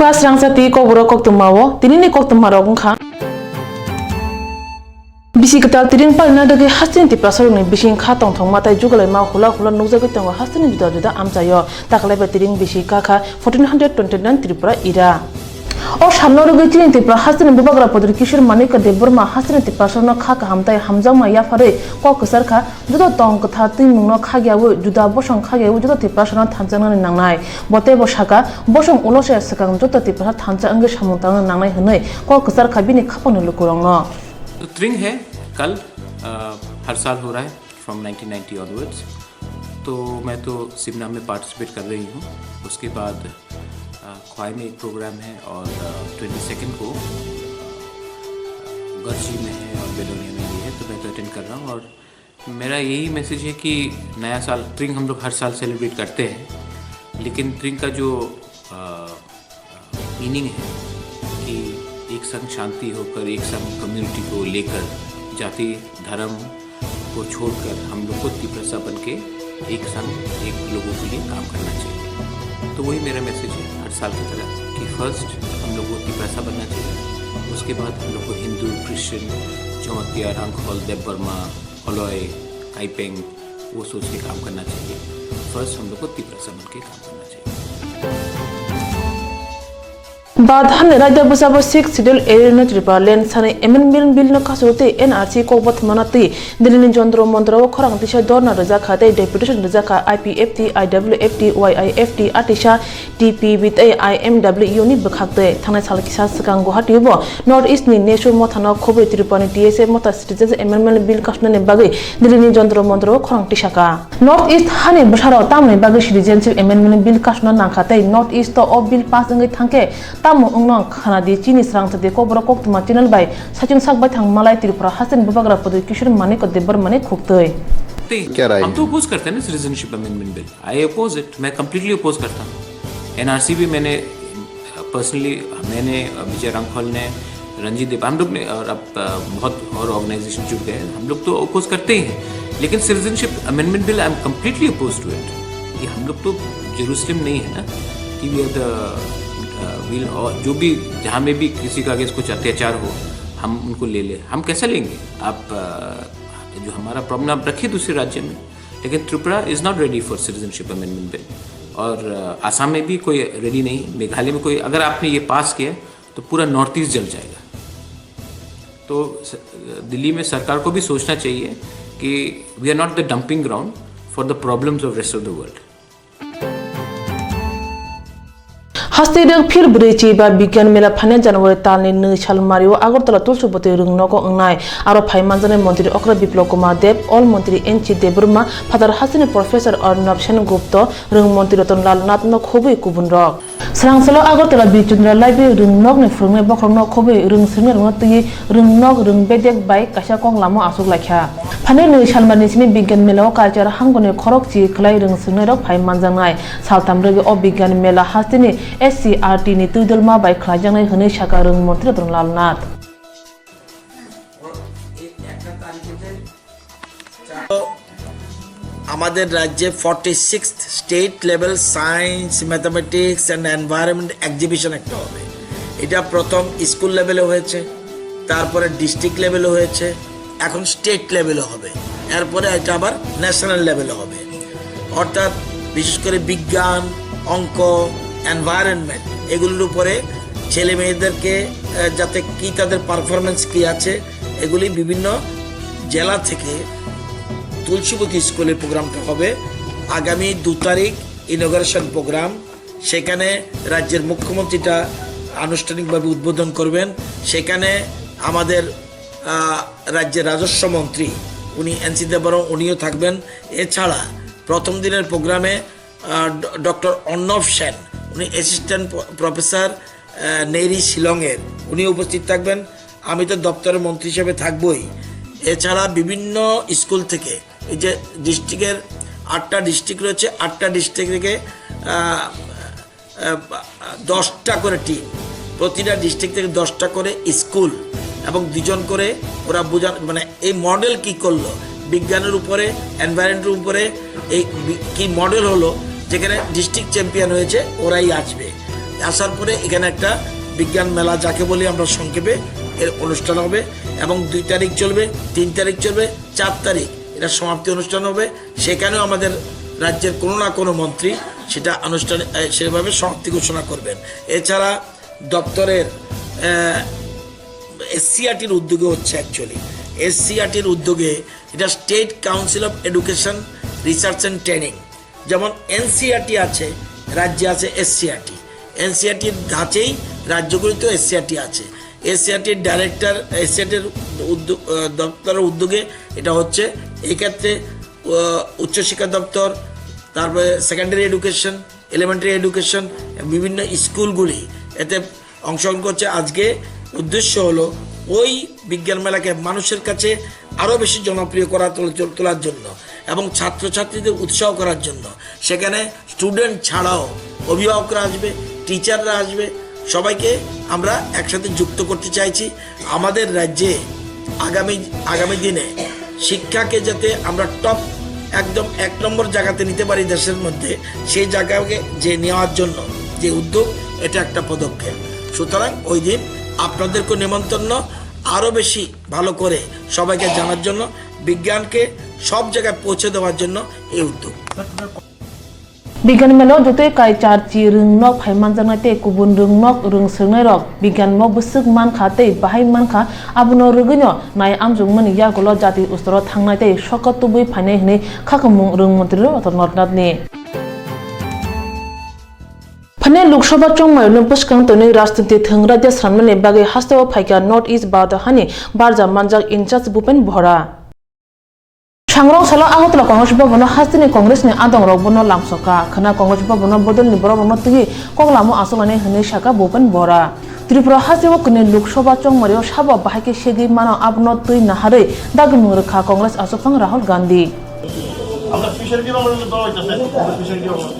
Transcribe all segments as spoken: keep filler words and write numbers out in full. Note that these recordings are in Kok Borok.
Kha srangsa twi kokborok koktwma o, tinini koktwma rok wngkha. Bisi kwtal tiring palina dagwi hasteni Tiprasarokni bising kha tongthokma tei jugalaima hula hula nukjagwi tongo hasteni juda juda amchaio. Takalaiba tiring bisi kakha fourteen hundred twenty nine Tripura era. O salno rwgwi chini Tripura hasteni Bubagra Prodot Kishore Manikya Debbarma hasteni Tiprasarokno kha kaham tei hamjakma yapharwi kok kwchar kha. Joto tong kwthar twimungno khagyaui, juda bosong khagyaui joto Tiprasano thanjaknani nangnai. Bo teibo saka, bosong ulo se swkang joto Tiprasa thansa wngwi samung tangnani nangnai hwnwi kok kwchar kha bini khapangni lukurokno. तो त्रिंग है कल, अ, हर साल हो रहा है from nineteen ninety onwards. तो मैं तो सिमना में पार्टिसिपेट कर रही हूँ। उसके बाद, अ, ख्वाई में एक प्रोग्राम है और, अ, ट्वेंटी सेकंड को, अ, गरजी में है और बेलोनिया में भी है, तो मैं तो अटेंड कर रहा हूँ। और मेरा यही मैसेज है कि नया साल, त्रिंग हम लोग हर साल सेलिब्रेट करते हैं, लेकिन त्रिंग का जो, अ, मीनिंग है कि एक संग शांति होकर, एक संग कम्युनिटी को लेकर, जाति धर्म को छोड़कर हम लोग को तिप्रसा बन के एक संग, एक लोगों के लिए काम करना चाहिए। तो वही मेरा मैसेज है हर साल की तरह कि फर्स्ट हम लोग को तिप्रसा बनना चाहिए, उसके बाद हम लोग को हिंदू, क्रिश्चियन, जमातिया, रंगखोल, देबबर्मा, होलोय, काइपेंग, वो सोच के काम करना चाहिए। फर्स्ट हम लोग को तिप्रसा बन के काम करना चाहिए। Badharni raida bwsabo Sixth Schedule area no Tripura land sani amendment bill no kasuro tei N R C kok bathmana twi Delhi ni Jontro Montro o khorang tisa dhorna rwjak kha tei deputation rwjak kha I P F T, I W F T, Y I F T, atisa T P B tei I M W ni bwkhak twi. Thangnai sal kisa swkang Guwahati o bo North East ni nesu mothano khobwi Tripura ni T S A motha Citizens Amendment Bill kasnani bagwi Delhi ni Jontro Montro o khorang tisa kha. North East hani bwsarok tamoni bagwi Citizenship Amendment Bill kasuna nangkha tei North East o o bill pass wngwi thangkhe tamo wngno khana di chini srangsa di kokborok koktwma channel bai saichung sak baithang malai Tripura hasteni Bubagra Prodot Kishore Manikya Debbarma ni khuktwi. नहीं, क्या राय हम है? तो अपोज करते हैं ना citizenship amendment bill. I oppose it, मैं completely oppose करता हूँ। एनआरसी भी मैंने पर्सनली, मैंने, विजय रंगखोल ने, रंजीत देव, हम लोग ने, और अब, अ, बहुत और ऑर्गेनाइजेशन जुड़ गए हैं, हम लोग तो अपोज करते ही हैं, लेकिन citizenship amendment bill, I am completely oppose to it. ये हम लोग तो जेरूसलम नहीं है ना कि we are the, uh, will, और जो भी, जहाँ में भी किसी का अगेंस्ट कुछ अत्याचार हो, हम उनको ले ले। हम कैसे लेंगे? आप, अ, जो हमारा प्रॉब्लम आप रखिए दूसरे राज्य में, लेकिन Tripura is not ready for citizenship amendment bill. और, अ, आसाम में भी कोई रेडी नहीं, मेघालय में कोई, अगर आपने ये पास किया तो पूरा नॉर्थ ईस्ट जल जाएगा। तो स-, दिल्ली में सरकार को भी सोचना चाहिए कि we are not the dumping ground for the problems of rest of the world। Haste rwk phir bwrwi chiba Bigyan Mela phainai January talni nwi salmario Agartala Tulsiboti rwngnogo wngnai. Aro phai manjaknai Montri Okra Biplab Kumar Deb, Ol Montri N C Debbarma, Phatar hasteni Professor Arnab Sen Gupta, rwng Montri Ratan Lal Nath no khobwi kubunrok. Swrang salo Agartala Bir Chandra Library rwngnokni phwrwngnai bokhorokno khobwi rwng swrwngnairokno twiwi rwngnok rwng bedek bai kaisa kok lama achuk laikha. Phainai nwi salmarni simi Bigyan Mela o culture hangoni khorokchi khwlai rwng swrwngnairok phai manjaknai. Saltham rwgwi o Bigyan Mela hasteni S C R T ni twidulma bai khlaijaknai hwnwi sakha rwng montri Ratan Lal Nath. আমাদের রাজ্যে forty sixth state level science, mathematics and environment exhibition একটা হবে। এটা প্রথম স্কুল লেভেলে হয়েছে, তারপরে ডিস্ট্রিক্ট লেভেলে হয়েছে, এখন স্টেট লেভেলে হবে, এরপরে এটা আবার ন্যাশনাল লেভেলে হবে। অর্থাৎ বিশেষ করে বিজ্ঞান, অঙ্ক, এনভায়রনমেন্ট এগুলোর উপরে ছেলে মেয়েদেরকে, আহ, যাতে কি তাদের পারফরমেন্স কি আছে, এগুলি বিভিন্ন জেলা থেকে তুলসীবতী স্কুলে প্রোগ্রামটা হবে। আগামী দু তারিখ ইনঅগারেশন প্রোগ্রাম, সেখানে রাজ্যের মুখ্যমন্ত্রীটা আনুষ্ঠানিকভাবে উদ্বোধন করবেন। সেখানে আমাদের, আহ, রাজ্যের রাজস্ব মন্ত্রী উনি এনসি দেববর্মা উনিও থাকবেন। এছাড়া প্রথম দিনের প্রোগ্রামে, আহ, ড-, ডক্টর অর্ণব সেন, উনি অ্যাসিস্ট্যান্ট প-, প্রফেসর, আহ, নেইরি শিলংয়ের, উনি উপস্থিত থাকবেন। আমি তো দপ্তরের মন্ত্রী হিসেবে থাকবই। এছাড়া বিভিন্ন স্কুল থেকে, এই যে ডিস্ট্রিক্টের আটটা ডিস্ট্রিক্ট রয়েছে, আটটা ডিস্ট্রিক্ট থেকে, আহ, আহ, দশটা করে টিম, প্রতিটা ডিস্ট্রিক্ট থেকে দশটা করে স্কুল এবং দুজন করে ওরা বোঝান, মানে এই মডেল কি করলো, বিজ্ঞানের উপরে, এনভায়রনমেন্টের উপরে এই বি-, কি মডেল হলো, যেখানে ডিস্ট্রিক্ট চ্যাম্পিয়ন হয়েছে ওরাই আসবে। আসার পরে এখানে একটা বিজ্ঞান মেলা, যাকে বলি আমরা সংক্ষেপে, এর অনুষ্ঠান হবে এবং দুই তারিখ চলবে, তিন তারিখ চলবে, চার তারিখ এটা সমাপ্তি অনুষ্ঠান হবে। সেখানেও আমাদের রাজ্যের কোনো না কোনো মন্ত্রী সেটা আনুষ্ঠানিক, এ, সেভাবে সমাপ্তি ঘোষণা করবেন। এছাড়া দপ্তরের, এ, এসসিইআরটির উদ্যোগে হচ্ছে, অ্যাকচুয়ালি এসসিইআরটির উদ্যোগে, এটা state council of education, research and training. যেমন এনসিইআরটি আছে, রাজ্যে আছে এসসিইআরটি। এনসিইআরটির ধাঁচেই রাজ্যগুলিতেও এসসিইআরটি আছে। এসসিইআরটির ডাইরেক্টর, এসসিইআরটির উদ্যোগ, আহ, দপ্তরের উদ্যোগে এটা হচ্ছে। এই ক্ষেত্রে, আহ, উচ্চশিক্ষা দপ্তর, তারপরে সেকেন্ডারি এডুকেশন, এলিমেন্টারি এডুকেশন, বিভিন্ন স্কুলগুলি এতে অংশগ্রহণ করছে। আজকে উদ্দেশ্য হলো ওই বিজ্ঞান মেলাকে মানুষের কাছে আরও বেশি জনপ্রিয় করা তোল-, তোলার জন্য এবং ছাত্রছাত্রীদের উৎসাহ করার জন্য। সেখানে স্টুডেন্ট ছাড়াও অভিভাবকরা আসবে, টিচাররা আসবে, সবাইকে আমরা একসাথে যুক্ত করতে চাইছি। আমাদের রাজ্যে আগামী, আগামী দিনে শিক্ষাকে যাতে আমরা টপ, একদম এক নম্বর জায়গাতে নিতে পারি দেশের মধ্যে, সেই জায়গাকে যে নেওয়ার জন্য যে উদ্যোগ, এটা একটা পদক্ষেপ। সুতরাং ওই দিন আপনাদেরকে নেমন্তন্ন, আরও বেশি ভালো করে সবাইকে জানার জন্য, বিজ্ঞানকে সব জায়গায় পৌঁছে দেওয়ার জন্য এই উদ্যোগ। Bigan melo jotoi kai char chi rwng nok phai manjaknai tei kubun rwng nok rwng swrwngnairok bigan mo bwswk mankha tei bahai mankha, abono rwgwino nai amjokmani yagulo jati ustoro thangnai tei soka tubui phainai hwnwi khakamung rwng montri Rotondra Nathni. Phainai Lok Sabha chongmairokno bwskang tonwi rajniti thwng raida swnamnani bagwi hasteo phaikha North East Bharat hani barja manjak in charge Bhupen Bhora. Sangrong salo Agartala Congress Bhavan o hasteni Congress ni adong rok bono lamsokha. Khwna Congress Bhavan o bodol ni borok rokno twiwi kok lama achuk lainai hwnwi sakha Bhupen Bhora. Tripura haste o kwnwi Lok Sabha chongmari o sabo bahai khe segwi mano, abono twi naharwi dagimung rwkha Congress achukphang Rahul Gandhi. আমরা স্পেশাল ডিপার্টমেন্টে দেওয়া হইতেছে, আমরা special department.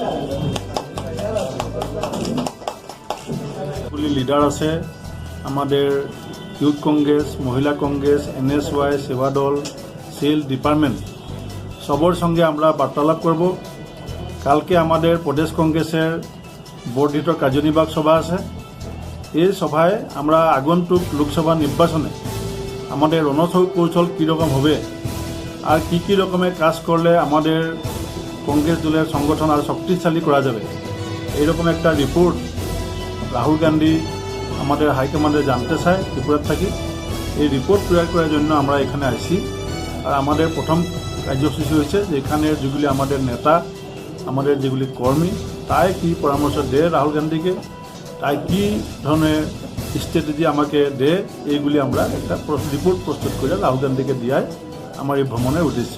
অনেকগুলি লিডার আছে, আমাদের ইউথ কংগ্রেস, মহিলা কংগ্রেস, এনএসওয়াই, সেবা দল, সেল ডিপার্টমেন্ট, সবর সঙ্গে আমরা বার্তালাপ করব। কালকে আমাদের প্রদেশ কংগ্রেসের বর্ধিত কার্যনির্বাহক সভা আছে। এই সভায় আমরা আগন্তুক লোকসভা নির্বাচনে আমাদের রণকৌশল কীরকম হবে, আর কি কি রকমের কাজ করলে আমাদের কংগ্রেস দলের সংগঠন আরো শক্তিশালী করা যাবে, এইরকম একটা রিপোর্ট রাহুল গান্ধী আমাদের হাইকমান্ডে জানতে চায় ত্রিপুরা থাকি। এই রিপোর্ট তৈরি করার জন্য আমরা এখানে আসি। আর আমাদের প্রথম কার্যসূচি হয়েছে যে এখানে যেগুলি আমাদের নেতা, আমাদের যেগুলি কর্মী, তাই কি পরামর্শ দেয় রাহুল গান্ধীকে, তাই কি ধরনের স্ট্র্যাটেজি আমাকে দেয়, এইগুলি আমরা একটা প্রস-, রিপোর্ট প্রস্তুত করে রাহুল গান্ধীকে দেওয়াই আমার এই ভ্রমণের উদ্দেশ্য।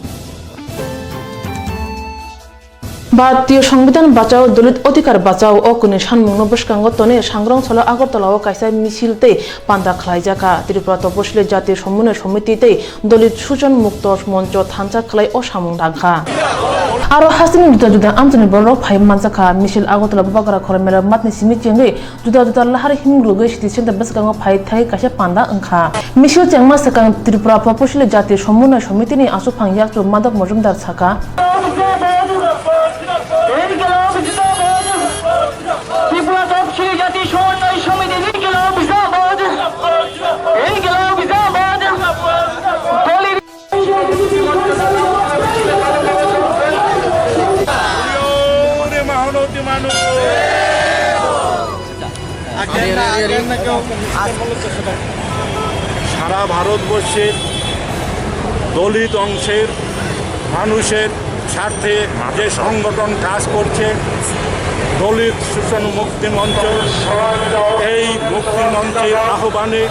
Bharatiyo Songbidan bachao, Dalit Odhikar bachao o kwnwi sanmungno bwskango tonwi Sangrong salo Agartala o kaisa misil tei panda khlaijakha. Tripura Toposili Jati Somonoi Somiti tei Dalit Sujon Mukto Moncho thansa khlai o samung tangkha. Aro hasteni juda juda amchaini bororok phai manjakha. Misil Agartala Bubagra Khorang Mela matni simi chengwi juda juda lahar himung rwgwi city center bwskango phai thai kaisa panda wngkha. Misil chengma swkang Tripura Toposili Jati Somonoi Somitini achukphang yakchu Madhav Majumdar sakha. Tripura Toposili Jati Somonoi Somiti, ইনকিলাব জিন্দাবাদ। ইনকিলাব জিন্দাবাদ। দলিত সারা ভারতবর্ষের দলিত অংশের মানুষের স্বার্থে যে সংগঠন কাজ করছে, দলিত শোষণ মুক্তি মঞ্চ, এই মুক্তি মঞ্চের আহ্বানে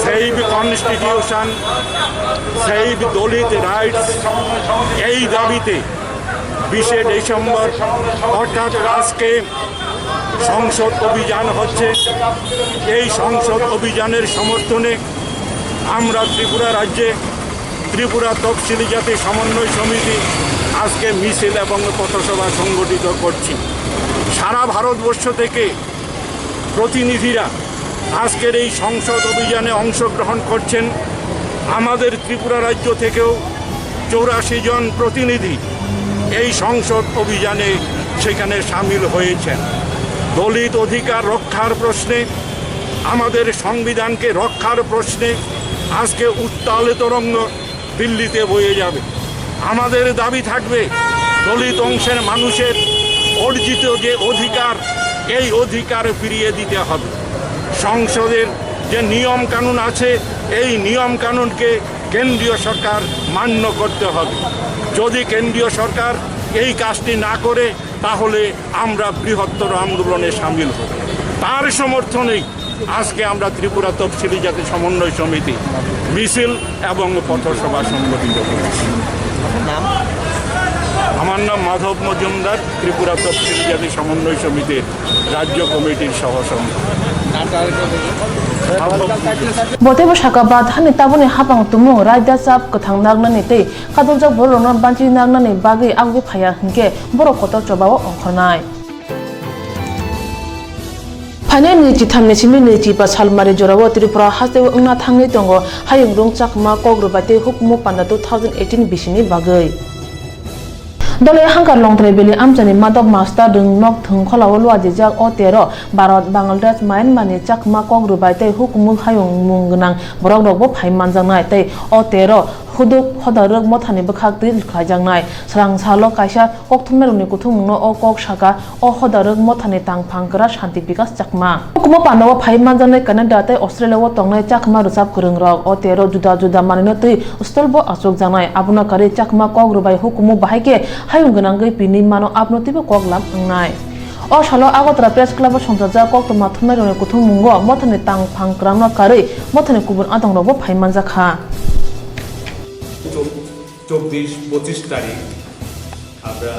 সেভ কনস্টিটিউশন, সেভ দলিত রাইটস, এই দাবিতে বিশে ডিসেম্বর অর্থাৎ আজকে সংসদ অভিযান হচ্ছে। এই সংসদ অভিযানের সমর্থনে আমরা ত্রিপুরা রাজ্যে ত্রিপুরা তফসিলি জাতি সমন্বয় সমিতি আজকে মিছিল এবং পথসভা সংগঠিত করছি। সারা ভারতবর্ষ থেকে প্রতিনিধিরা আজকের এই সংসদ অভিযানে অংশগ্রহণ করছেন। আমাদের ত্রিপুরা রাজ্য থেকেও চৌরাশি জন প্রতিনিধি এই সংসদ অভিযানে সেখানে সামিল হয়েছেন। দলিত অধিকার রক্ষার প্রশ্নে, আমাদের সংবিধানকে রক্ষার প্রশ্নে আজকে উত্তাল তরঙ্গ দিল্লিতে বয়ে যাবে। আমাদের দাবি থাকবে, দলিত অংশের মানুষের অর্জিত যে অধিকার, এই অধিকার ফিরিয়ে দিতে হবে। সংসদের যে নিয়ম কানুন আছে, এই নিয়ম কানুনকে কেন্দ্রীয় সরকার মান্য করতে হবে। যদি কেন্দ্রীয় সরকার এই কাজটি না করে, তাহলে আমরা বৃহত্তর আন্দোলনে সামিল হব। তার সমর্থনেই আজকে আমরা ত্রিপুরা তফসিলি জাতি সমন্বয় সমিতি মিছিল এবং পথসভা সংগঠিত করেছি। আমার নাম মাধব মজুমদার, ত্রিপুরা তফসিলি জাতি সমন্বয় সমিতির রাজ্য কমিটির সহ সভাপতি। Bo teibo saka ba thani tabukni hapang tumung raida chap kwthang naknani tei kaduljak bororokno banchi naknani bagwi agwi phaiya hinkhe borok kotor chobao ongkhornai. Phainai nwichitham ni simi nwichiba salmari jorao Tripura hasteo wngna thangwi tongo hayung rung chakma kok rwbai tei hukumu panda two thousand eighteen bisini bagwi. Dole hangkar Longtrai Valley amchaini Madhab Master rwng nok thwngkholao luajijak o tero Bharat, Bangladesh, Myanmar ni chakma kok rwbai tei hukumu hayung mung gwnang borok rokbo phai manjaknai tei o tero huduk hodarwk mothani bwkhak twi khlaijaknai. Swrang salo kaisa kokthumnairokni kuthumungno o kok saka, o hodarwk mothani tangphang kwrak Shanti Bikas Chakma. Hukumu pandao phai manjaknai Canada tei Australia o tongnai chakma rwchap kwrwng rok o tero juda juda manwino twi stol bo achukjaknai. Abono karwi chakma kok rwbai hukumu bahai khe hayung gwnangwi pini mano abono twibo kok lam wngnai. O salo Agartala Press Club o songchajak koktwma thumnairokni kuthummungo mothani tangphang kwrangno karwi mothani kubun adongrokbo phai manjakha. চব্বিশ পঁচিশ তারিখ আমরা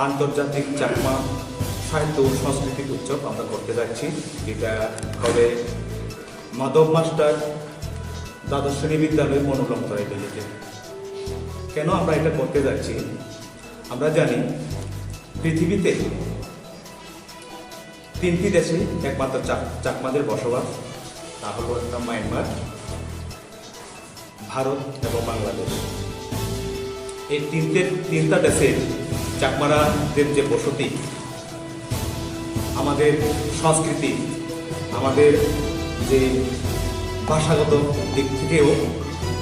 আন্তর্জাতিক চাকমা সাহিত্য ও সাংস্কৃতিক উৎসব আমরা করতে যাচ্ছি। এটা হবে মাধব মাস্টার দ্বাদশ শ্রেণী বিদ্যালয় মনোলম তরাই ভ্যালিতে। কেন আমরা এটা করতে যাচ্ছি? আমরা জানি পৃথিবীতে তিনটি দেশে একমাত্র চাক-, চাকমাদের বসবাস, তা হলো একটা মায়ানমার, ভারত এবং বাংলাদেশ। এই তিনটে, তিনটা দেশে চাকমারাদের যে বসতি, আমাদের সংস্কৃতি, আমাদের যে ভাষাগত দিক থেকেও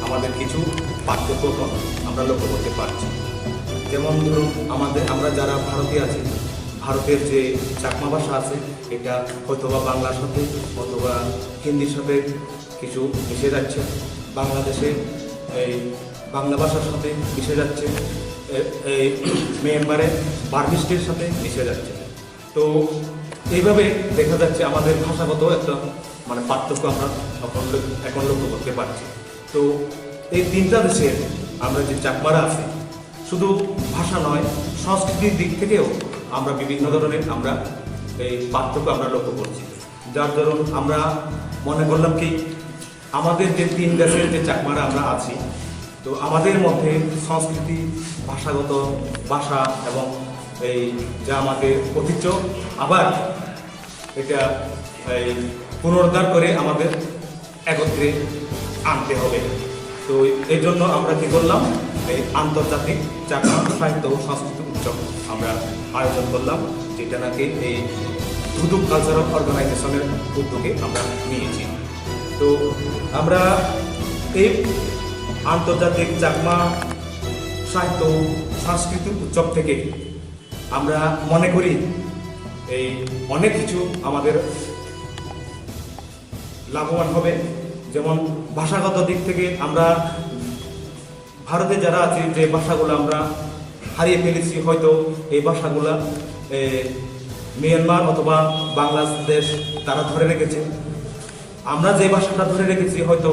আমাদের কিছু পার্থক্য আমরা লক্ষ্য করতে পারছি। যেমন ধরুন, আমাদের, আমরা যারা ভারতে আছি, ভারতের যে চাকমা ভাষা আছে, এটা হয়তোবা বাংলার সাথে অথবা হিন্দির সাথে কিছু মিশে যাচ্ছে, বাংলাদেশে এই বাংলা ভাষার সাথে মিশে যাচ্ছে, এ-, এই মিয়ানমারে বার্মিস্টের সাথে মিশে যাচ্ছে। তো এইভাবে দেখা যাচ্ছে আমাদের ভাষাগত একটা, মানে, পার্থক্য আমরা এখন ল-, এখন লক্ষ্য করতে পারছি। তো এই তিনটা দেশের আমরা যে চাকমারা আছি, শুধু ভাষা নয়, সংস্কৃতির দিক থেকেও আমরা বিভিন্ন ধরনের আমরা এই পার্থক্য আমরা লক্ষ্য করছি। যার দরুন আমরা মনে করলাম কি, আমাদের যে তিন দেশের যে চাকমারা আমরা আছি, তো আমাদের মধ্যে সংস্কৃতি, ভাষাগত, ভাষা এবং এই যে আমাদের ঐতিহ্য, আবার এটা এই পুনরুদ্ধার করে আমাদের একত্রে আনতে হবে। তো এই জন্য আমরা কি করলাম, এই আন্তর্জাতিক চাকমা সাহিত্য ও সংস্কৃতি উৎসব আমরা আয়োজন করলাম, যেটা নাকি এই ধুধুক কালচারাল অর্গানাইজেশনের উদ্যোগে আমরা নিয়েছি। তো আমরা এই আন্তর্জাতিক চাকমা সাহিত্য ও সাংস্কৃতিক উৎসব থেকে আমরা মনে করি এই অনেক কিছু আমাদের লাভবান হবে। যেমন ভাষাগত দিক থেকে আমরা ভারতে যারা আছি, যে ভাষাগুলো আমরা হারিয়ে ফেলেছি, হয়তো এই ভাষাগুলা, এ, মিয়ানমার অথবা বাংলাদেশ তারা ধরে রেখেছে। আমরা যে ভাষাটা ধরে রেখেছি, হয়তো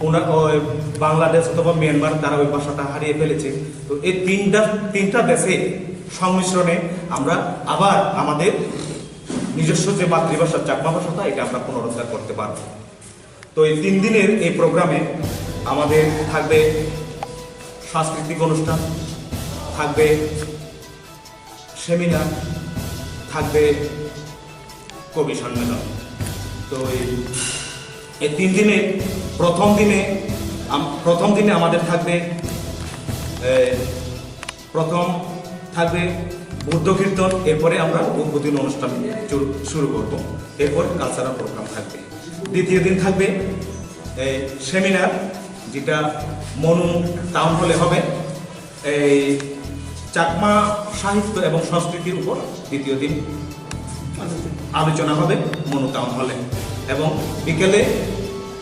ওনা-, ওই বাংলাদেশ অথবা মিয়ানমার তারা ওই ভাষাটা হারিয়ে ফেলেছে। তো এই তিনটা, তিনটা দেশে সংমিশ্রণে আমরা আবার আমাদের নিজস্ব যে মাতৃভাষা চাকমা ভাষাটা, এটা আমরা পুনরুদ্ধার করতে পারবো। তো এই তিন দিনের এই প্রোগ্রামে আমাদের থাকবে সাংস্কৃতিক অনুষ্ঠান, থাকবে সেমিনার, থাকবে কবি সম্মেলন। তো এই, এই তিন দিনে প্রথম দিনে আম-, প্রথম দিনে আমাদের থাকবে, এ, প্রথম থাকবে বুদ্ধ কীর্তন, এরপরে আমরা উদ্বোধনী অনুষ্ঠান শুরু শুরু করব। এরপর কালচারাল প্রোগ্রাম থাকবে। দ্বিতীয় দিন থাকবে এই সেমিনার, যেটা মনু টাউন হলে হবে। এই চাকমা সাহিত্য এবং সংস্কৃতির উপর দ্বিতীয় দিন আলোচনা হবে মনু টাউন হলে। এবং বিকেলে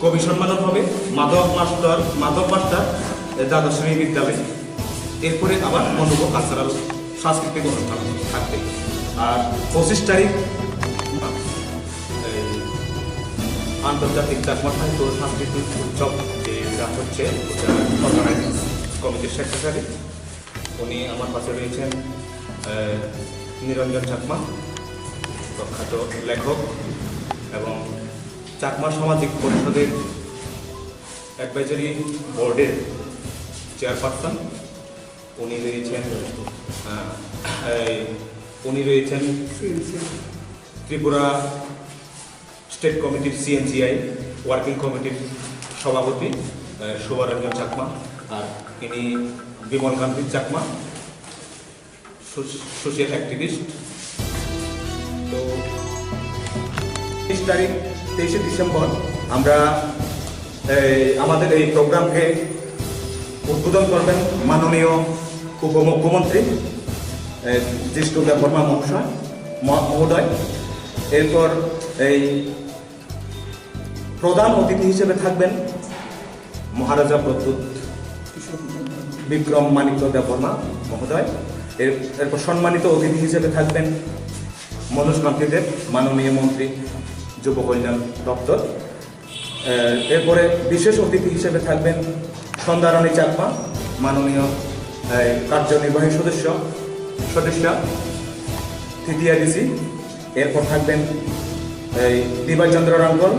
কবি সম্মেলন হবে মাধব মাস্টার, মাধব মাস্টার দ্বাদশ শ্রেণী বিদ্যালয়ে। এরপরে আবার মনোজ্ঞ কালচারাল সাংস্কৃতিক অনুষ্ঠান থাকবে। আর পঁচিশ তারিখ এই আন্তর্জাতিক চাকমা সাহিত্য ও সাংস্কৃতিক উৎসব যেটা হচ্ছে, ওটা অর্গানাইজিং কমিটির সেক্রেটারি, উনি আমার পাশে রয়েছেন আহ, নিরঞ্জন চাকমা, প্রখ্যাত লেখক এবং চাকমা সামাজিক পরিষদের অ্যাডভাইজারি বোর্ডের চেয়ারপারসন। উনি রয়েছেন আহ, এই, উনি রয়েছেন ত্রিপুরা স্টেট কমিটির সিএনজিআই ওয়ার্কিং কমিটির সভাপতি আহ, শুভারঞ্জন চাকমা, আর ইনি বিমল কান্তি চাকমা, সোশ্যাল অ্যাক্টিভিস্ট। তো তেইশ তারিখ, তেইশে ডিসেম্বর আমরা এই আমাদের এই প্রোগ্রামকে উদ্বোধন করবেন মাননীয় উপমুখ্যমন্ত্রী এই জিষ্ণু দেববর্মা মহাশয়, ম- মহোদয়। এরপর এই প্রধান অতিথি হিসেবে থাকবেন মহারাজা প্রদ্যুৎ বিক্রম মাণিক্য দেববর্মা মহোদয়। এর- এরপর সম্মানিত অতিথি হিসেবে থাকবেন মনোজ কান্তি দেব, মাননীয় মন্ত্রী যুব কল্যাণ দপ্তর। এ, এরপরে বিশেষ অতিথি হিসেবে থাকবেন সন্ধ্যারানী চাকমা, মাননীয় এ, কার্যনির্বাহী সদস্য সদস্যা টিটিআইডিসি। এরপর থাকবেন এই দিবাচন্দ্র রাঙ্গল,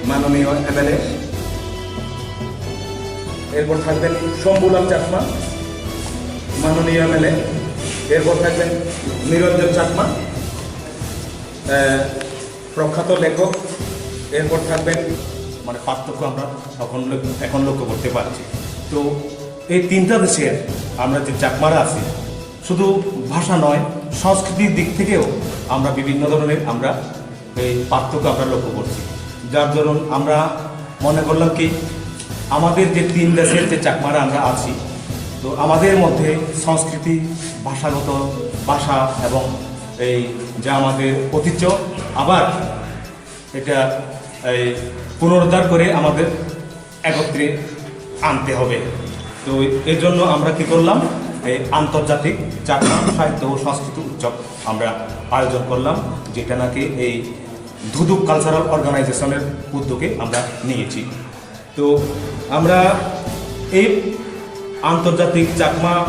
মাননীয় এমএলএ। এরপর থাকবেন শম্ভুলাল চাকমা, মাননীয় এমএলএ। এরপর থাকবেন নিরঞ্জন চাকমা, আহ, প্রখ্যাত লেখক। এরপর থাকবেন মানে পার্থক্য আমরা তখন ল- এখন লক্ষ্য করতে পারছি। তো এই তিনটা দেশের আমরা যে চাকমারা আছি, শুধু ভাষা নয়, সংস্কৃতির দিক থেকেও আমরা বিভিন্ন ধরনের আমরা এই পার্থক্য আমরা লক্ষ্য করছি। যার দরুন আমরা মনে করলাম কি, আমাদের যে তিন দেশের যে চাকমারা আমরা আছি, তো আমাদের মধ্যে সংস্কৃতি, ভাষাগত, ভাষা এবং এই যে আমাদের ঐতিহ্য, আবার এটা এই পুনরুদ্ধার করে আমাদের একত্রে আনতে হবে। তো এর জন্য আমরা কি করলাম, এই আন্তর্জাতিক চাকমা সাহিত্য ও সংস্কৃতি উৎসব আমরা আয়োজন করলাম, যেটা নাকি এই ধুধুক কালচারাল অর্গানাইজেশনের উদ্যোগে আমরা নিয়েছি। তো আমরা এই আন্তর্জাতিক চাকমা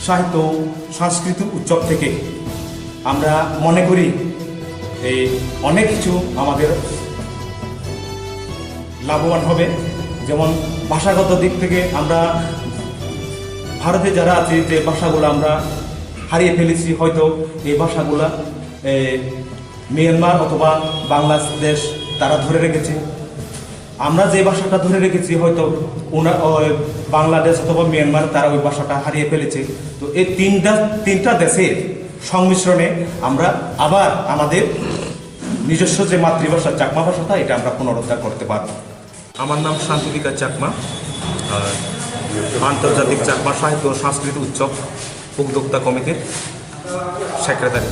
সাহিত্য সাংস্কৃতিক উৎসব থেকে আমরা মনে করি এই অনেক কিছু আমাদের লাভবান হবে। যেমন ভাষাগত দিক থেকে আমরা ভারতে যারা আছি, যে ভাষাগুলো আমরা হারিয়ে ফেলেছি, হয়তো এই ভাষাগুলা এ, মিয়ানমার অথবা বাংলাদেশ তারা ধরে রেখেছে। আমরা যে ভাষাটা ধরে রেখেছি, হয়তো ওনা- ওই বাংলাদেশ অথবা মিয়ানমার তারা ওই ভাষাটা হারিয়ে ফেলেছে। তো এই তিনটা তিনটা দেশের সংমিশ্রণে আমরা আবার আমাদের নিজস্ব যে মাতৃভাষা চাকমা ভাষাটা, এটা আমরা পুনরুদ্ধার করতে পারবো। আমার নাম শান্তি বিকাশ চাকমা, আর আন্তর্জাতিক চাকমা সাহিত্য ও সাংস্কৃতিক উৎসব উদ্যোক্তা কমিটির সেক্রেটারি।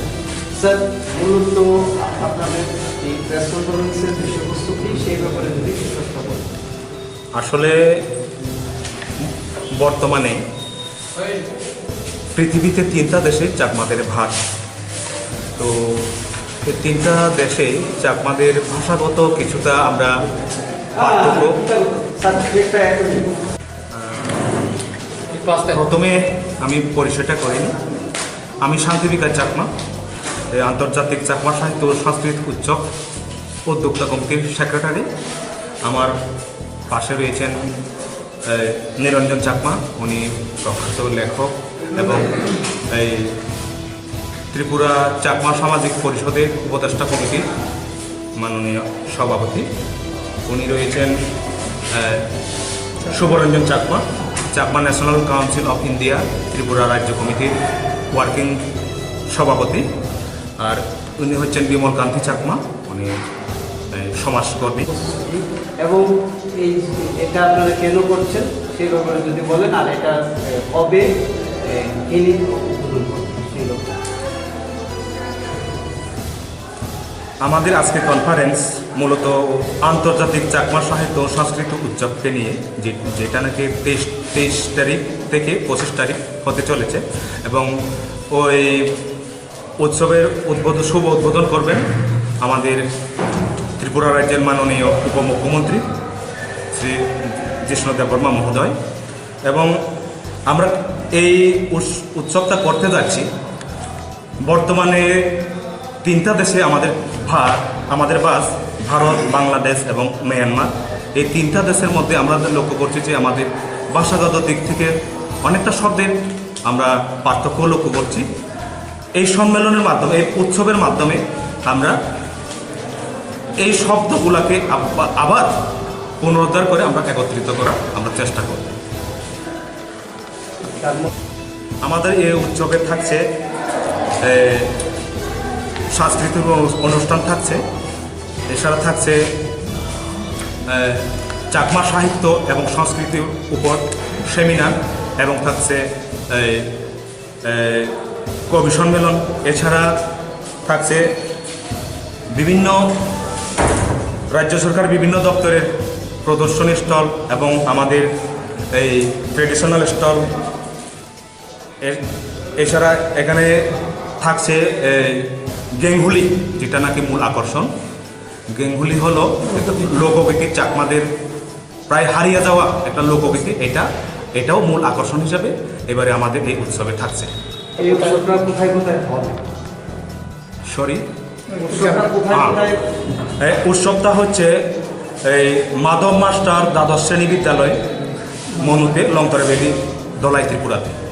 স্যার, মূলত আপনাদের এই প্রেস কনফারেন্সের বিষয়বস্তু কি, সেই ব্যাপারে যদি একটু কথা বলেন। আসলে বর্তমানে পৃথিবীতে তিনটা দেশে চাকমাদের ভাগ। তো এই তিনটা দেশে চাকমাদের ভাষাগত কিছুটা আমরা পার্থক্য। প্রথমে আমি পরিচয়টা করিনি। আমি শান্তি বিকাশ চাকমা, এই আন্তর্জাতিক চাকমা সাহিত্য ও সাংস্কৃতিক উৎসব উদ্যোক্তা কমিটির সেক্রেটারি। আমার পাশে রয়েছেন এই নিরঞ্জন চাকমা, উনি প্রখ্যাত লেখক এবং এই ত্রিপুরা চাকমা সামাজিক পরিষদের উপদেষ্টা কমিটির মাননীয় সভাপতি। উনি রয়েছেন আহ, Subhranjan Chakma, Chakma national council of India Tripura রাজ্য কমিটির ওয়ার্কিং সভাপতি, আর উনি হচ্ছেন বিমল কান্তি চাকমা, উনি, এ, সমাজকর্মী। এবং এই, এটা আপনারা কেন করছেন সেই ব্যাপারে যদি বলেন, আর এটা, এ, কবে, এ, কে উদ্বোধন করবেন সেই ব্যাপারে। আমাদের আজকে কনফারেন্স মূলত আন্তর্জাতিক চাকমা সাহিত্য ও সংস্কৃতি উৎসবকে নিয়ে, যে, যেটা নাকি তেইশ, তেইশ তারিখ থেকে পঁচিশ তারিখ হতে চলেছে। এবং ওই উৎসবের উদ্বোধন, শুভ উদ্বোধন করবেন আমাদের ত্রিপুরা রাজ্যের মাননীয় উপমুখ্যমন্ত্রী শ্রী জিষ্ণু দেববর্মা মহোদয়। এবং আমরা এই উৎস-, উৎসবটা করতে যাচ্ছি। বর্তমানে তিনটা দেশে আমাদের ভা-, আমাদের বাস, ভারত, বাংলাদেশ এবং মিয়ানমার। এই তিনটা দেশের মধ্যে আমরা লক্ষ্য করছি যে আমাদের ভাষাগত দিক থেকে অনেকটা শব্দের আমরা পার্থক্য লক্ষ্য করছি। এই সম্মেলনের মাধ্যমে, এই উৎসবের মাধ্যমে আমরা এই শব্দগুলাকে আব-, আবার পুনরুদ্ধার করে আমরা একত্রিত করার আমরা চেষ্টা করব। আমাদের এই উৎসবে থাকছে, এ, সাংস্কৃতিক অনু-, অনুষ্ঠান থাকছে, এছাড়া থাকছে, এ, চাকমা সাহিত্য এবং সংস্কৃতির উপর সেমিনার এবং থাকছে, এ, এ, কবি সম্মেলন। এছাড়া থাকছে বিভিন্ন রাজ্য সরকার বিভিন্ন দপ্তরের প্রদর্শনী স্টল এবং আমাদের এই ট্রেডিশনাল স্টল। এ-, এছাড়া এখানে থাকছে, এ, গেংহুলি, যেটা নাকি মূল আকর্ষণ। গেংহুলি হলো একটা লোকগীতি, চাকমাদের প্রায় হারিয়ে যাওয়া একটা লোকগীতি। এটা, এটাও মূল আকর্ষণ হিসাবে এবারে আমাদের এই উৎসবে থাকছে। এই উৎসবটা কোথায় কোথায় হবে? সরি। উৎসবটা কোথায় হ্যাঁ। কোথায়? এই উৎসবটা হচ্ছে এই মাধব মাস্টার দ্বাদশ শ্রেণী বিদ্যালয়, মনুতে, লংতরা ভ্যালি, ধলাই, ত্রিপুরাতে।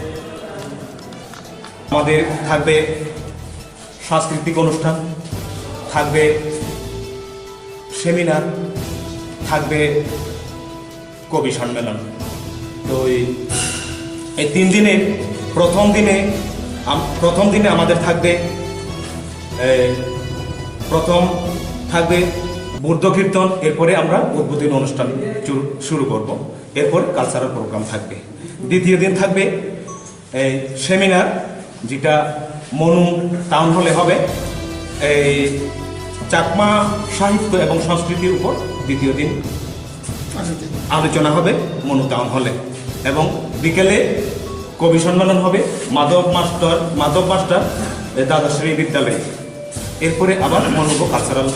আমাদের থাকবে সাংস্কৃতিক অনুষ্ঠান, থাকবে সেমিনার, থাকবে কবি সম্মেলন। তো এই, এই তিন দিনে, প্রথম দিনে আম-, প্রথম দিনে আমাদের থাকবে, এ, প্রথম থাকবে বুদ্ধ কীর্তন, এরপরে আমরা উদ্বোধনী অনুষ্ঠান চু-, শুরু করব, এরপর কালচারাল প্রোগ্রাম থাকবে। দ্বিতীয় দিন থাকবে এই সেমিনার, যেটা মনু টাউন হলে হবে, এই চাকমা সাহিত্য এবং সংস্কৃতির উপর দ্বিতীয় দিন আলোচনা হবে মনু টাউন হলে। এবং বিকেলে কবি সম্মেলন হবে মাধব মাস্টার, মাধব মাস্টার, এ, দ্বাদশ শ্রেণী বিদ্যালয়ে। এরপরে আবার মনোজ্ঞ কালচারাল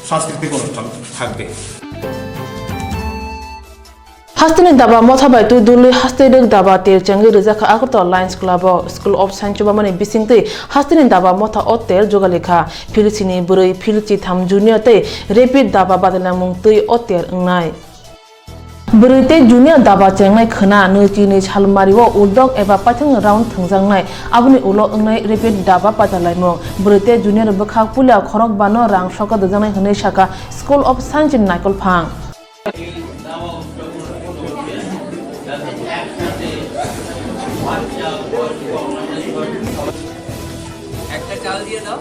সাংস্কৃতিক অনুষ্ঠান থাকবে। Hasteni daba motha bai twi dulwi haste rwk daba ter chengwi rwjakha Agartala Lions Club o. School of Science chubamani bisingtwi hasteni daba motha o ter jugalikha. Phil sini bwrwi, phil chitham junior tei rapid daba badalnamung twi o ter wngnai. Bwrwi tei junior daba chengnai khwna nwi chinwi salmari o uldok eba paithakni round thwngjaknai, aboni ulo wngnai rapid daba badalaimung. Bwrwi tei junior bwkhak puila khorokbano rang soka dwjaknai hwnwi sakha School of Science ni naikolphang. একটা চাল দিয়ে দাও।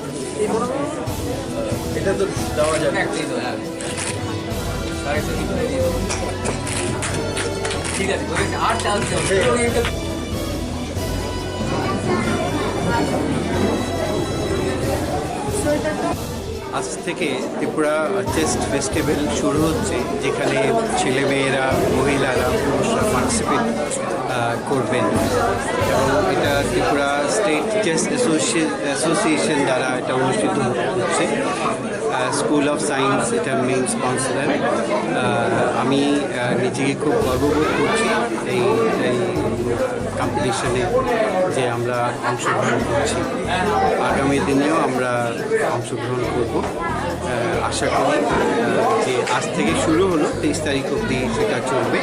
এটা তো দেওয়া যাবে। একটাই তো, হ্যাঁ। আর একটা কি করে দিয়ে দাও। ঠিক আছে, হয়ে গেছে। আর চাল দিতে হবে। আজ থেকে ত্রিপুরা চেস ফেস্টিভ্যাল শুরু হচ্ছে, যেখানে ছেলেমেয়েরা, মহিলারা, পুরুষরা পার্টিসিপেট, আহ, করবেন। এবং এটা ত্রিপুরা স্টেট চেস অ্যাসোসিয়ে-, অ্যাসোসিয়েশন দ্বারা এটা অনুষ্ঠিত হচ্ছে। আহ, স্কুল অফ সায়েন্স এটা মেইন স্পন্সরার। আহ, আমি, আহ, নিজেকে খুব গর্ববোধ করছি এই, এই কম্পিটিশনে যে আমরা অংশগ্রহণ করছি। আগামী দিনেও আমরা অংশগ্রহণ করব। আহ, আশা করি, আহ, যে আজ থেকে শুরু হলো, তেইশ তারিখ অবধি সেটা চলবে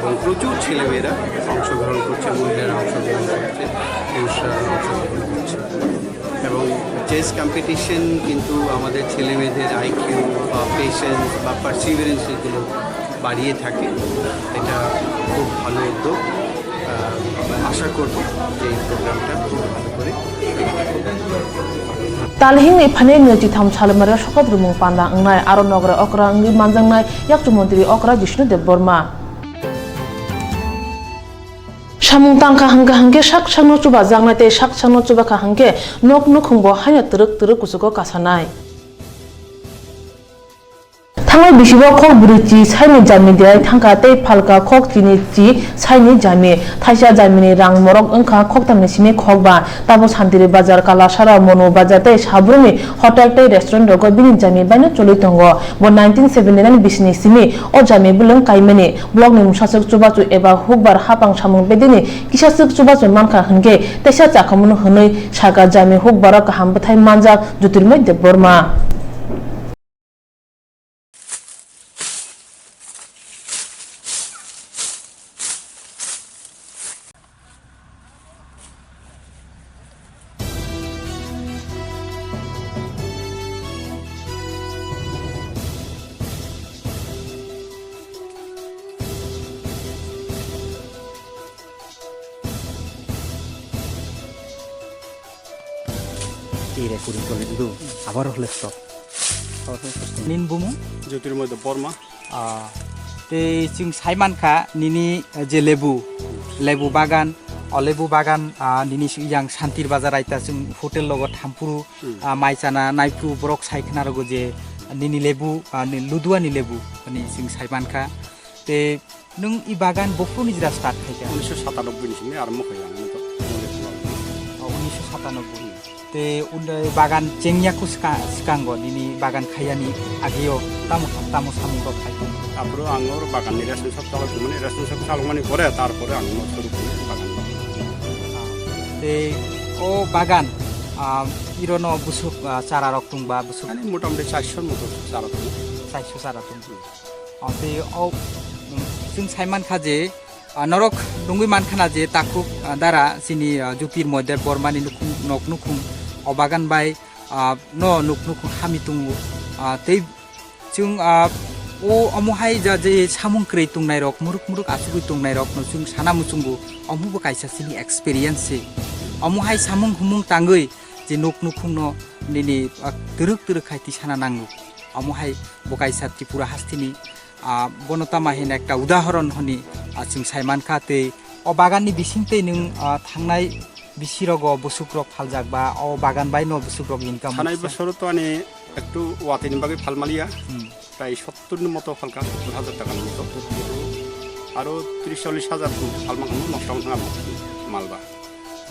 এবং প্রচুর ছেলেমেয়েরা অংশগ্রহণ করছে, মহিলারা অংশগ্রহণ করছে, পুরুষরা অংশগ্রহণ করছে। এবং চেস কম্পিটিশন কিন্তু আমাদের ছেলেমেয়েদের আইকিউ বা পেশেন্স বা পারসিভারেন্স এগুলো বাড়িয়ে থাকে। এটা খুব ভালো উদ্যোগ। আহ, আশা করব যে এই প্রোগ্রামটা খুব ভালো করে। Talhingni phaini nwi chitham salmari sokat rumung panda wngnai, aro nogra okra wngwi manjaknai yakchu montri okra Jishnu Debbarma. Samung tangkha hwnkha hwnkhe sak sakno chubajaknai tei sak sakno chubakha hwnkhe nok nukhungbo haino twrwk twrwk kuchugo kasanai. Thangnai bisibo khok bwrwi chi saini jami derai thangkha tei phalka khok chini chi saini jami. Thaisa jamini rang morok wngkha khoktamni simi khokba. Tabo Santiri Bazar, Kalasara, Monu Bazar tei Sabrumni hotel tei restaurant rogo bini jami baino choli tongo. Bo nineteen seventy nine bisini simi o jami bwlwng kaimani. Blockni mwsaswk chubachu eba hukbar hapang samung bedini kisaswk chubachu mankha hwnkhe teisa chakhamano hwnwi saka jami hukbaro kaham bwthai manjak Jyotirmoy Debbarma. Twi recording choli do, abar hole stop. Nini bumung? Jyotirmoy Debbarma. Ah, tei chwng sai mankha nini, eh, je lebu, lebu bagan, o lebu bagan, ah, nini si-, yang Santir Bazar aita chwng hotel logo thampuru, Hmm. ah, mai chana naiphuru borok sai khna rogo je nini lebu, ah, ni Luduani lebu, ani chwng sai mankha. Tei nwng i bagan bophuru ni jora start khaikha? Unisho satanobboi ni simi arombo khaikha ang to. O, unisho satanobboi. Tei un-, bagan chengya ku ska-, skango nini bagan khaiyani ageo tamo, tamo samung rok khaikha? Aphuru ang oro bagan ni ration shop chalok mani, ration shop chalok mani pore, tarpore ang no suru khaikha bagan. Ah, tei o bagan, ah, irono busuk, ah, chara rok tungba busuk? Ani motamoti charsho moto chara tongo. Charsho chara tongo. O, tei o, mm, chwng sai mankha je, ah, norok nungwi mankha na je takhuk, ah, dara chini, ah, Jyotirmoy Debbarmani nukhung, nok nukhung o bagan bai, ah, no nuk nukhung hami tongo. Ah, tei chwng, ah, o omo hai ja je samung kwrwi tongnai rok, muruk muruk achugwi tongnai rok no chwng sana muchungo, omo bo kaisa chini experience se. Omo hai samung humung tangwi je nuk nukhung no nini, ah, twrwk twrwk khai tisana nango. Omo hai bo kaisa Tripura hasteni, ah, bono tama hin ekta udahoron hwnwi, ah, chwng sai mankha. Tei o baganni bisingtwi nwng, ah, thangnai bisirogo busukrok phaljak ba o bagan baino busukrok income Sanai usa? Bosoro to ani ektu watini bagwi phalmaliya. Hmm. Prai sottur ni moto phalka, sottur hajar taka ni moto. Aro tris chollis hajar phalma kamo nosto wng thang malba.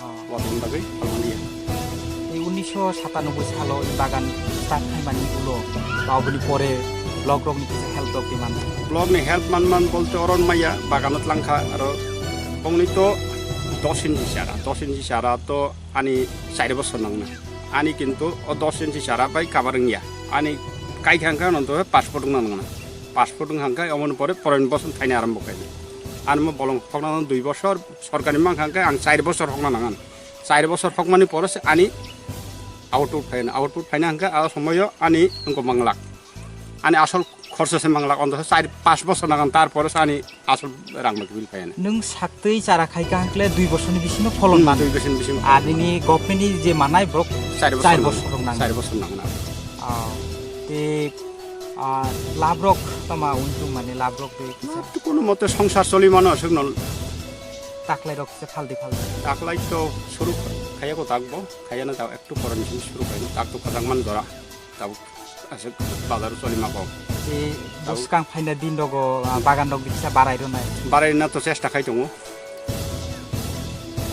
Oh. Watini bagwi phalmaliya. Ei unisho satanobboi salo ei bagan start khaimani ulo ba oboni pore block rokni kisa help rok twi manna? Block ni help manman bolte oron maya bagano tlangkha aro bongni to dos inchi chara, dos inchi chara to ani chari bosor nangna. Ani kintu o dos inchi chara bai cover wngya. Ani kaikha wngkha nontoi pass foot wngna nangna. Pass foot wngkha hwnkhe omoni pore poraini bosong thaini arambo khaina. Ani mo bolong hokna dui bosor, sorkari mankha hwnkhe ang chari bosor hokna nangan. Chari bosor hokmani pore se ani output phaina. Output phaina hwnkhe a somoyo ani wngkha manglak. Ani asol khorsa se manglak, onto chari pass bosor nangan, tarpore se ani asol rang bai kibil phaina. Nwng saktwi chara khai ka hwnkhe dui bosorni bisingo pholon Hmm, mano. Dui bosorni bisingo. Ar nini government ni je manai borok Chari bosor chari nang-, bosor rok nang. Chari bosor nang na. Ah, te, ah, labrok tama untung mane labrok te kisa? Lab to kono mote songsar choli mano aswk no. Taklai rok kisa phaldi phaldi. Taklai to suru khaya ko tak bo, khaya na tak ektu porani suru khai tak to khajak man jora. Tabuk aswk bazar choli ma kok. Tei tabuk bwskang phaina din rogo, ah, bagan rok bisa barai rwnai. Barai rwna to chesta khai tongo.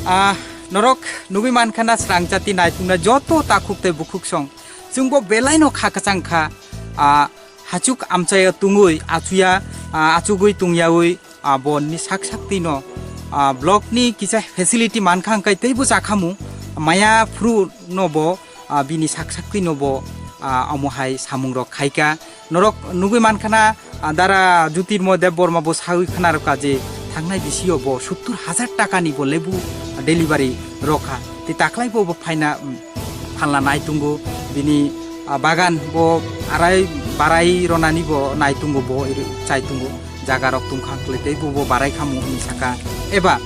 Ah, norok nugui mankha na srang jati naitukna joto takhuk tei bukhuk song. Chwngbo belaino kha kwchang kha, ah, hachuk amchaio tungui, achuya, ah, achugui tungyaui, ah, bo ni sak sak twi no, ah, block ni kisa facility mankha hwnkhe teibo chakhamu maya phuru no bo, ah, bini sak sak twi no bo, ah, omo hai samung rok khaika. Norok nugui mankha na, ah, Dara Jyotirmoy Debbarma bo saui khna rwkha je thangnai bisio bo sottur hajar taka ni bo lebu delivery rokha. Tei taklai bo, bo phaina, um, phalna naitungo, bini, ah, bagan bo arai barai ronani bo naitungo, bo iri chaitungo, jaga rok tungkha hwnkhe tei bo bo barai khamu hwnwi saka. Eba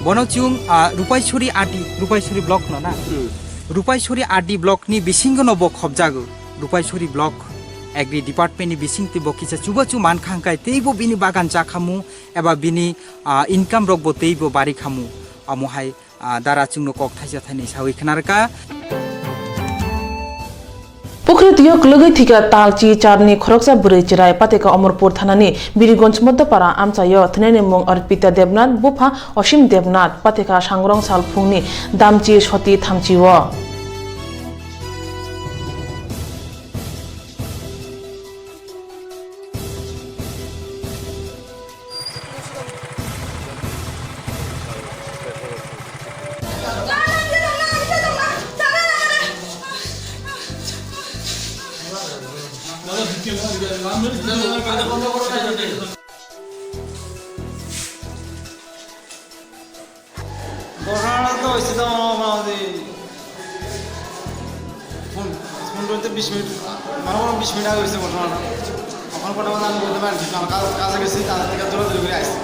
Bono chwng, ah, Rupaisori R D, Rupaisori block no na? Hmm. Rupaisori R D block ni bisingo no bo khobjago. Rupaisori block agri department ni bising twi bo kisa chubachu mankha hwnkhe tei bo bini bagan chakhamu eba bini, ah, income rok bo tei bo bari khamu. Amo hai, ah, dara chwngno kok thaisa thainwi sawi khwnarkha. Pukhri twiyo kwlwgwi thwikha talchi charni khoroksa bwrwi chwrai. Pateka Omorpur thanani Birigonj Moddopara amchaio thwinaini mung Arpita Debnath, bupha Osim Debnath. Pateka sangrong sal phungni damchi soti thamchio. ঘটনাটা তো হয়েছে তো মোটামুটি পন-, পনেরো থেকে বিশ মিনিট, মনে করো বিশ মিনিট আগে হয়েছে ঘটনাটা। তখন ঘটনাটা আমি বলতে পারি না, ঠিক আমার কাজ, কাজে গেছি, কাজ থেকে দৌড়াদৌড়ি করে আসছি।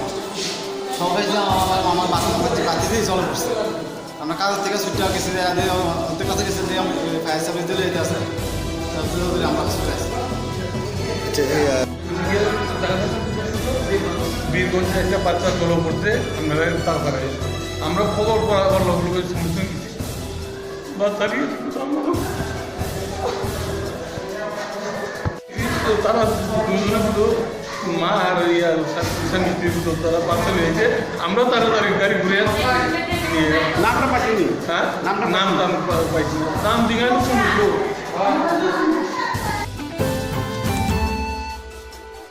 সবাই যে আমার, আমার বাচ্চা, বাচ্চা, বাচ্চা দিয়ে জলে পড়ছে। আমরা কাজ থেকে ছুটতে গেছি, যে আগে ওদের কাছে গেছি, যে আমি ফায়ার সার্ভিস দিলে এটা আছে। তারপরে ওদের আমরা হসপিটালে আসছি। আচ্ছা, এই, আহ, বীরগঞ্জে একটা বাচ্চা জলে পড়ছে, আমরা তাড়াতাড়ি। আমরা খবর পাওয়ার লগে লগে সঙ্গে সঙ্গে গেছি। বাচ্চা নিয়ে শুধু আমরা তো তারা দুজনে শুধু মা আর ইয়া স্বামী স্ত্রী তো তারা বাচ্চা নিয়েছে। আমরা তাড়াতাড়ি গাড়ি ঘুরে আসছি। ইয়ে, নামটা পাইনি? হ্যাঁ? নামটা নাম, নাম পা-, পাইছি না। নাম জিজ্ঞাসা করবো।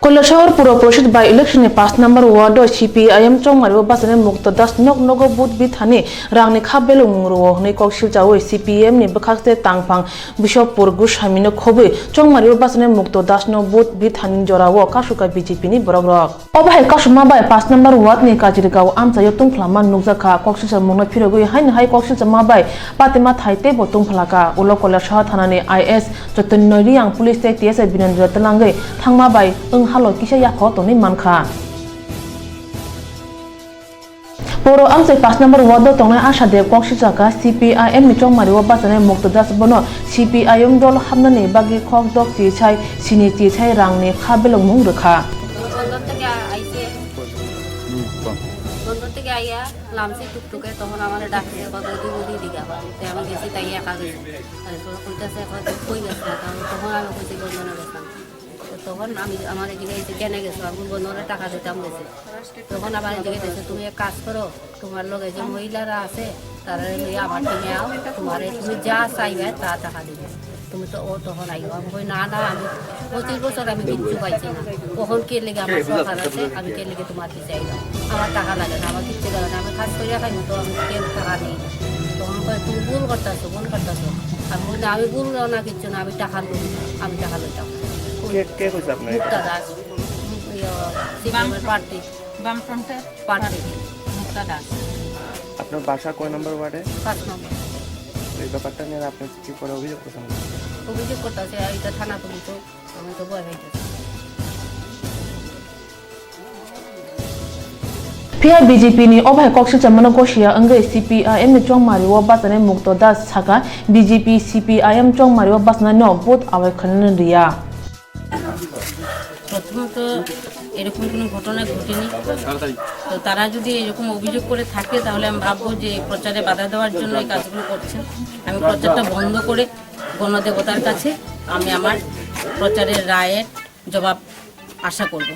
Koilashahar Puro Porishod by election ni paanch number ward o C P I M chongmari o bachani Mukto Das nok nogo vote bithani rangni kha belengmung rwo hwnwi koksilchawi C P I M ni bwkhakste tangphang Bishopur Goswami no khobwi chongmari o bachani Mukto Das no vote bithani jorao kasukha B J P ni borok rok. Obo hai kasukma bai paanch number ward ni Kajirgaon amchaio tungphlama nukjakha. Koksilcha mungno phirogwi haino hai koksilcha ma bai patima thai teibo tungphlakha. Ulo Koilashahar thanani I S Chaitanya Reang, police tei T S I Binendra twlangwi thangma bai wng halo kisa yaphao tongwi mankha. Poro amchai paanch number ward o tongnai Asha Dev koksilchakha, C P I M ni chongmari o bachani Mukto Das bono C P I M dol hapnani bagwi khok dok chisai sini chisai rangni kha belengmung rwkha. বন্দর থেকে আইছে, বন্দর থেকে আইয়া লামছে টুকটুকে, তখন আমার ডাকছে, কত ওদি ওদি দিকে আবার। তো আমি গেছি, তাই একা গেছি। তারপরে কইতাছে, কত কই গেছে, তখন আমি কইছি, "বন্ধনে গেছিলাম।" তো তখন আমি, আমার এদিকে এসে, "কেনে গেছো?" আমি বলবো, "ওরা টাকা দিতাম গেছে।" তখন আবার এদিকে গেছে, "তুমি এক কাজ করো, তোমার লগে যে মহিলারা আছে, তারা লইয়া আমার টিমে আও, তোমার তুমি যা চাইবে, তা টাকা দিবে।" তুমি তো ও তখন আইও। আমি কই, "না, না, আমি পঁচিশ বছর আমি কিচ্ছু পাইছি না। কখন কে লেগে আমার সরকার আছে, আমি কে লেগে তোমার কাছে আইলাম? আমার টাকা লাগে না, আমার কিচ্ছু লাগে না, আমি কাজ করিয়া খাই, তো আমি কেউ টাকা নেই।" তখন কয়, "তুমি ভুল করতেছো, ভুল করতেছো।" আমি বলি, "আমি ভুল না, কিচ্ছু না, আমি টাকা নেই, আমি টাকা লইতাম।" কে, কে কইছে আপনার এটা? মুক্তা দাস, ইয়ে, সিপিএমের প্রার্থী। বামফ্রন্টের প্রার্থী। মুক্তা দাস। আপনার বাসা কয় নম্বর ওয়ার্ডে? পাঁচ নম্বর। এই ব্যাপারটা নিয়ে আপনি কি করে অভিযোগ করছেন? অভিযোগ করতেছে, এটা থানা পুলিশ তো, আমি তো ভয় পাইতেছি। Phiya B J P ni obo hai koksilcha mano gosia wngwi C P I M ni chongmari o bachani Mukto Das sakha, B J P C P I M chongmari o bachana no vote awai khlaina riya. প্রথমত এরকম কোনো ঘটনা ঘটেনি। তো তারা যদি এরকম অভিযোগ করে থাকে, তাহলে আমি ভাববো যে প্রচারে বাধা দেওয়ার জন্য এই কাজগুলো করছে। আমি প্রচারটা বন্ধ করে গণদেবতার কাছে আমি আমার প্রচারের রায়ের জবাব আশা করব।